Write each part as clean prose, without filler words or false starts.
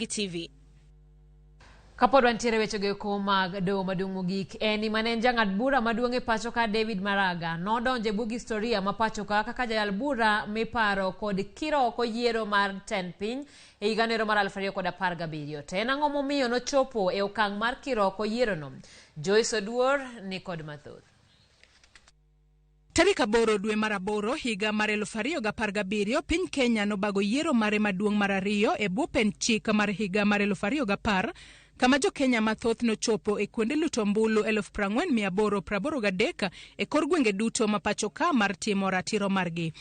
Ramogi TV. Kapod wantiere wechego eko mag doho maduong' mogik en ni mane en jang'ad bura maduong' e pacho ka David Maraga nodonjo e bug historia ma pacho ka kaka jayal bura miparo kod kiro oko yiero mar tend piny e higa nero mar 2017. To en ang'o momiyo nochopo e okang' mar kiro oko yierono? Joyce Oduor ni kod mathoth. Tarik 8 dwe mar 8 higa mar 2017, piny Kenya nobago yiero mare maduong' mar ariyo e bwo pend chik mar higa mar 2010, kama jo-Kenya mathoth nochopo e kuonde luto ombulu 40,883 e kor gwenge duto ma pacho ka mar timo ratiro margi.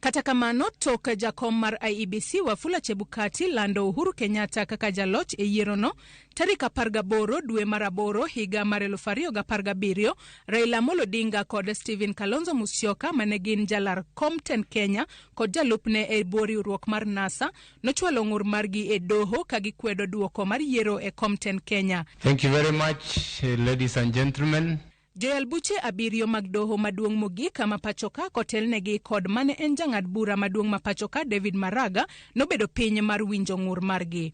Kata kamano, tok jakom mar IEBC Wafula Chebukati lando Uhuru Kenyatta kaka jaloch e yierono tarik 18 dwe mar 8 higa mar 2017, Raila Amolo Odinga kod Stephen Kalonzo Musyoka mane gin jalar kom tend Kenya kod jalupne e bwo riwruok mar NASA nochwalo ng'ur margi e doho ka gikwedo duoko mar yiero e kom tend Kenya. Thank you very much, ladies and gentlemen. Joyal buche 7 mag doho maduong' mogik ma pachoka kotelnegi kod mane en jang'ad bura maduong' ma pachoka David Maraga nobedo piny mar winjo ng'ur margi.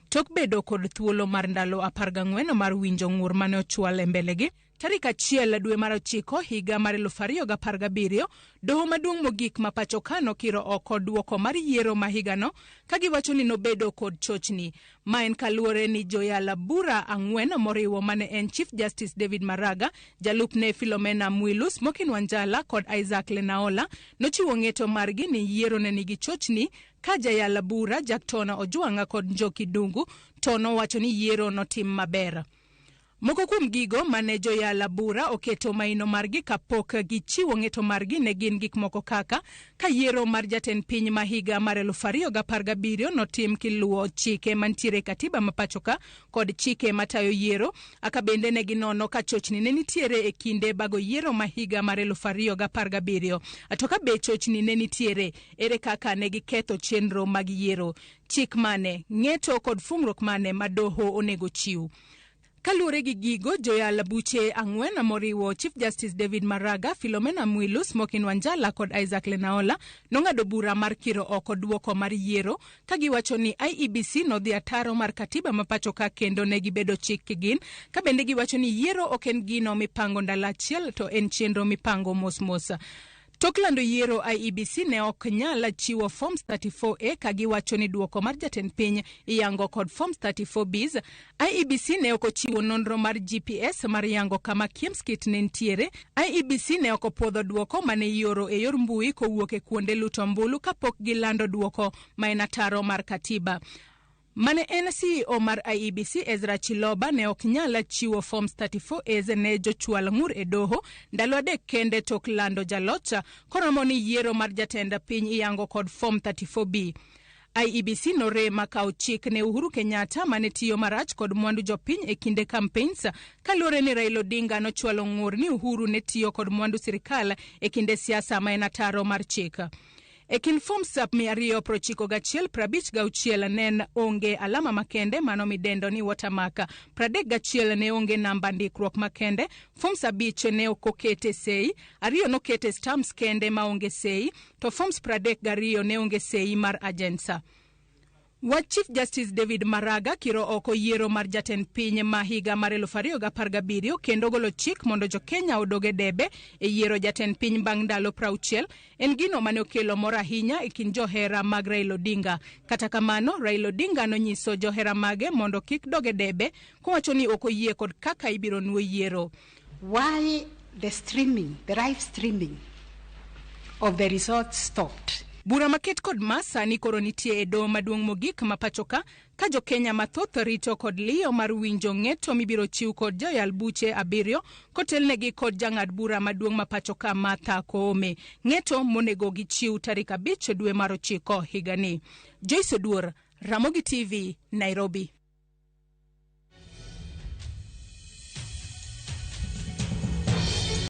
Tok bedo kod thuolo mar ndalo 14 mar winjo ng'ur mane ochwal e mbelegi, tarik 1 dwe mar 9 higa mar 2017, doho maduong' mogik ma pachoka nokiro oko duoko mar yiero ma higano ka giwacho ni nobedo kod chochni. Ma en kaluwore ni joyal bura 4 moriwo mane en Chief Justice David Maraga, jalupne Philomena Mwilu, Smokin Wanjala kod Isaac Lenaola nochiwo ng'eto margi ni yiero ne nigi chochni ka jayal bura Jackton Ojwang' kod Njoki Dungu to nowacho ni yiero notim maber. Moko kuom gigo mane joyal bura oketo maino margi kapok gichiwo ng'eto margi ne gin gik moko kaka ka yiero mar jatend piny ma higa mar 2017 notim kiluwo chike mantiere e katiba ma pachoka kod chike matayo yiero, aka bende ne ginono ka chochni ne nitiere e kinde bago yiero ma higa mar 2017. To ka be chochni ne nitiere, ere kaka ne giketho chenro mag yiero? Chik mane, ng'eto kod fungruok mane ma doho onego chiw? Kaluwore gi gigo, joyal buche 4 moriwo Chief Justice David Maraga, Philomena Mwilu, Smokin Wanjala kod Isaac Lenaola nong'ado bura mar kiro oko duoko mar yiero ka giwacho ni IEBC nodhi ataro mar katiba ma pacho ka kendo ne gibedo chik kigin, ka bende giwacho ni yiero ok en gino mipango ndalo achiel to en chenro mipango mos mos. Tok lando yiero, IEBC ne ok nyal chiwo forms 34A ka giwacho ni duoko mar jatend piny iyango kod forms 34Bs. IEBC ne ok ochiwo nonro mar GPS mar yango kama KIEMS kit ne nitiere. IEBC ne ok opuodho duoko mane ioro e yor mbui kowuok e kuonde luto ombulu kapok gilando duoko ma en ataro mar katiba. Mane en CEO mar IEBC Ezra Chiloba ne ok nyal chiwo forms 34As ne jochwal ng'ur e doho ndalo 3 kende tok lando jaloch koromo ni yiero mar jatend piny iyango kod form 34B. IEBC norema kawo chik ne Uhuru Kenyatta mane tiyo marach kod mwandu jopiny e kinde campaigns kaluwore ni Raila Odinga nochwalo ng'ur ni Uhuru ne tiyo kod mwandu sirikal e kinde siasa ma en ataro mar chik. E kind forms 291 56 ne onge alama makende mano midendo ni watermark, 31 ne onge namba ndikruok makende, forms 5 ne ok okete sei, 2 nokete stamps kende maonge sei, to forms 32 ne onge sei mar agents. Wach Chief Justice David Maraga kiro oko yiero mar jatend piny ma higa mar 2017 kendo golo chik mondo jo-Kenya odog e debe e yiero jatend piny bang' ndalo 60 en gino mane okelo mor ahinya e kind johera mag Raila Odinga. Kata kamano, Raila Odinga nonyiso johera mage mondo kik dog e debe kowacho ni ok oyie kod kaka ibiro nuo yiero. Why the streaming, the live streaming of the results stopped? Bura maket kod ma sani koro nitie e doho maduong' mogik ma pacho ka, ka jo-Kenya mathoth rito kod liyo mar winjo ng'eto mibiro chiw kod joyal buche 7 kotelnegi kod jang'ad bura maduong' ma pacho ka Martha Koome. Ng'eto monego gichiw tarik 5 dwe mar 9 higani. Joyce Oduor, Ramogi TV, Nairobi.